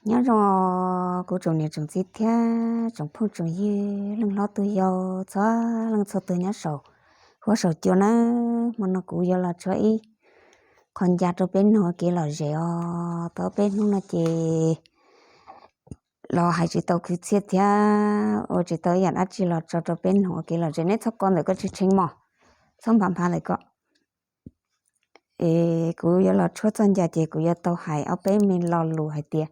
Nyob zoo kuv tsoom niam tsoom txiv thiab tsoom phooj tsoom ywg, leej hlob tus yau, txhua leej txhua tus nyob saum huab saum cua nawb. Hmo no kuv yuav los tshuab ib qho ncaj rau peb mloog ua kev lom zem os. Tau peb hnub no ces los hais tsis tau kwv txhiaj thiab ua tsis tau ib yam dab tsi los tso rau peb mloog ua kev lom zem. Neb txhob kov ntawm koj tshee tshee mog, txhob nphav nphav ntawm koj. Es kuv yuav los tshuab txoj ncaj ces kuv yuav tau hais ob peb me lo lus hais tias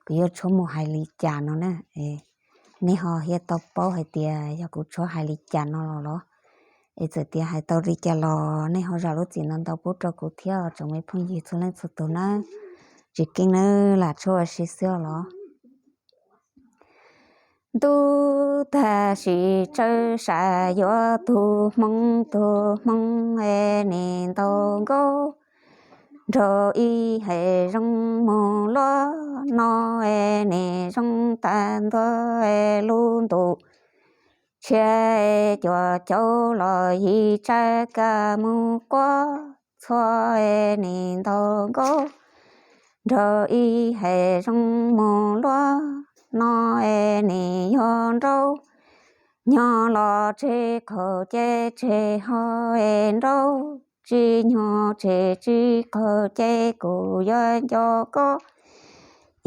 kuv yuav tshuab mus hais li cas no na. Nej ho thiaj tau paub hais tias yog kuv tshuab hais li cas no los los. Es txawm tias hais tau li cas los nej ho zam lub txim ntau ntau pub rau kuv thiab tsoom me phooj ywg txhua leej txhua tus nawb. Tsis keej nawb, lam tshuab ua si xwb os los. Ntuj tag sim tsawg sam yuav tug hmoov, tug hmoov es nim ntaus nkaus nrog ib hem zoo mus luaj no es nim zoo tag ntua es lub ntuj tshiab es cuam caum los yim tsawg kab mus quaj txhua es nim ntaus nkaus nrog ib hem zoo mus luaj no es nim yog nraug nyog los tseg qaum ces tseg ho es nraug tsis nyog tseg tsis qaum ces kuv yuav nco koj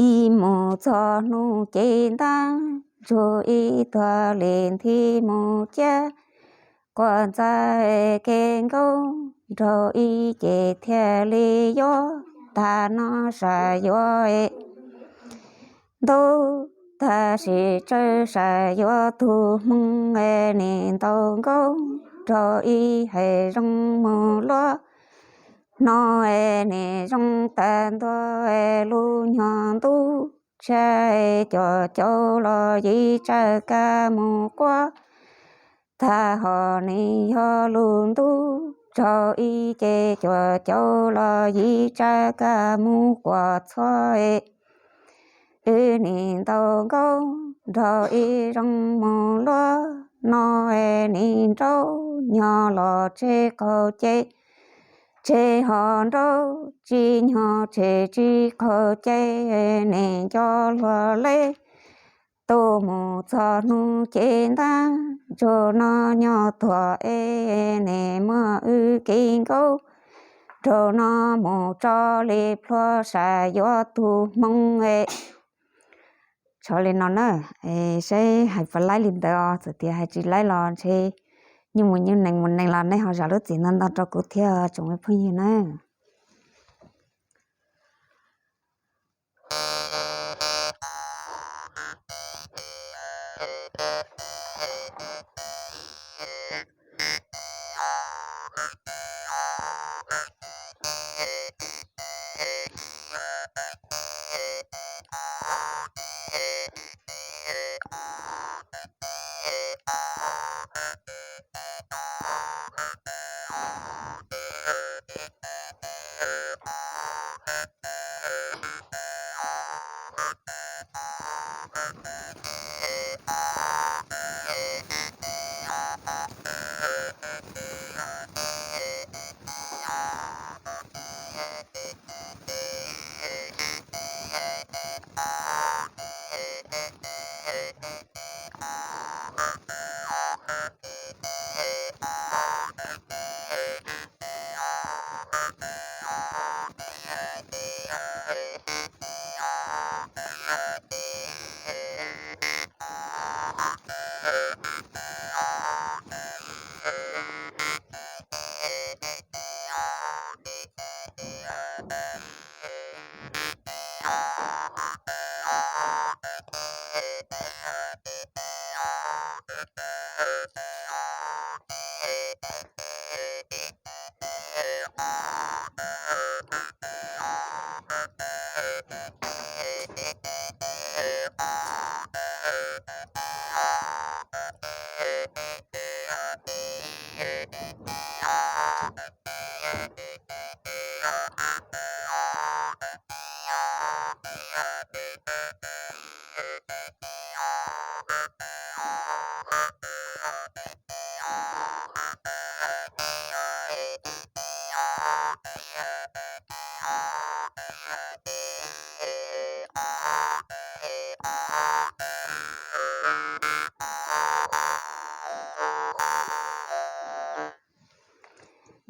ib mus txog hnub ces ntab ntsug ib tuag li nthi mus ciaj quaj ntxaij kev nkaus nraug ib ces thiaj li yuav tag no sam yuav es ntuj tag sim tsawg sam yuav tug hmoov es nim ntaus nkaus nrog ib hem zoo mus luaj no es nim zoo tag ntua es lub nyog ntuj tshiab es cuam caum los yim tsawg kab mus quaj tag ho nim yog lub ntuj tsaug ib ces cuam caum los yim tsawg kab mus quaj txhua es wb nim ntaus nkaus nrog ib zoo mus luaj no es nim nraug nyog los tseg qaum ces tseg ho nraug tsis nyog tseg tsis qaum ces nim nco luag li tuaj mus txog hnub ces ntab ntsug no nyog tuag es nim muab wb kev nkaus nraug no mus tso li plhuav sam yuav tug hmoov es tso li no na. Saib hais puas laib li ntawd os, txawm tias hais tsis laib los ntshe nyuj mus nyuj nees mus nees los nej ho zam lub txim ntau ntau rau kuv thiab tsoom me phooj ywg na.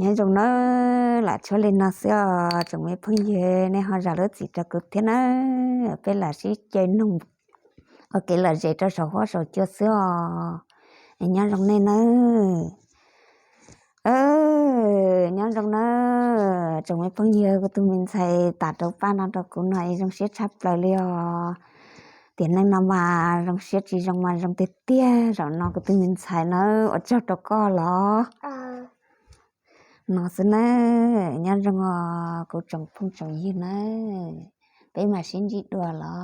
Nyob zoo nawb, lam tshuab li no xwb os tsoom me phooj ywg, nej ho zam lub txim rau kuv thiab nawb. Peb lam sib caw noog ua kev lom zem rau saum huab saum cua xwb os. Nyob zoo nej nawb. Nyob zoo nawb tsoom me phooj ywg, kuv tus me ntxhais tas rau paj no rau kuv no es zoo siab tshaj plaws li os. Tiam neej no mas zoo siab tsis zoo mas zoo tiag tiag. Zaum no kuv tus me ntxhais nawb, ua tsaug rau koj los. No xwb nawb, nyob zoo os kuv tsoom phooj tsoom ywg nawb, peb mam sib ntsib dua los.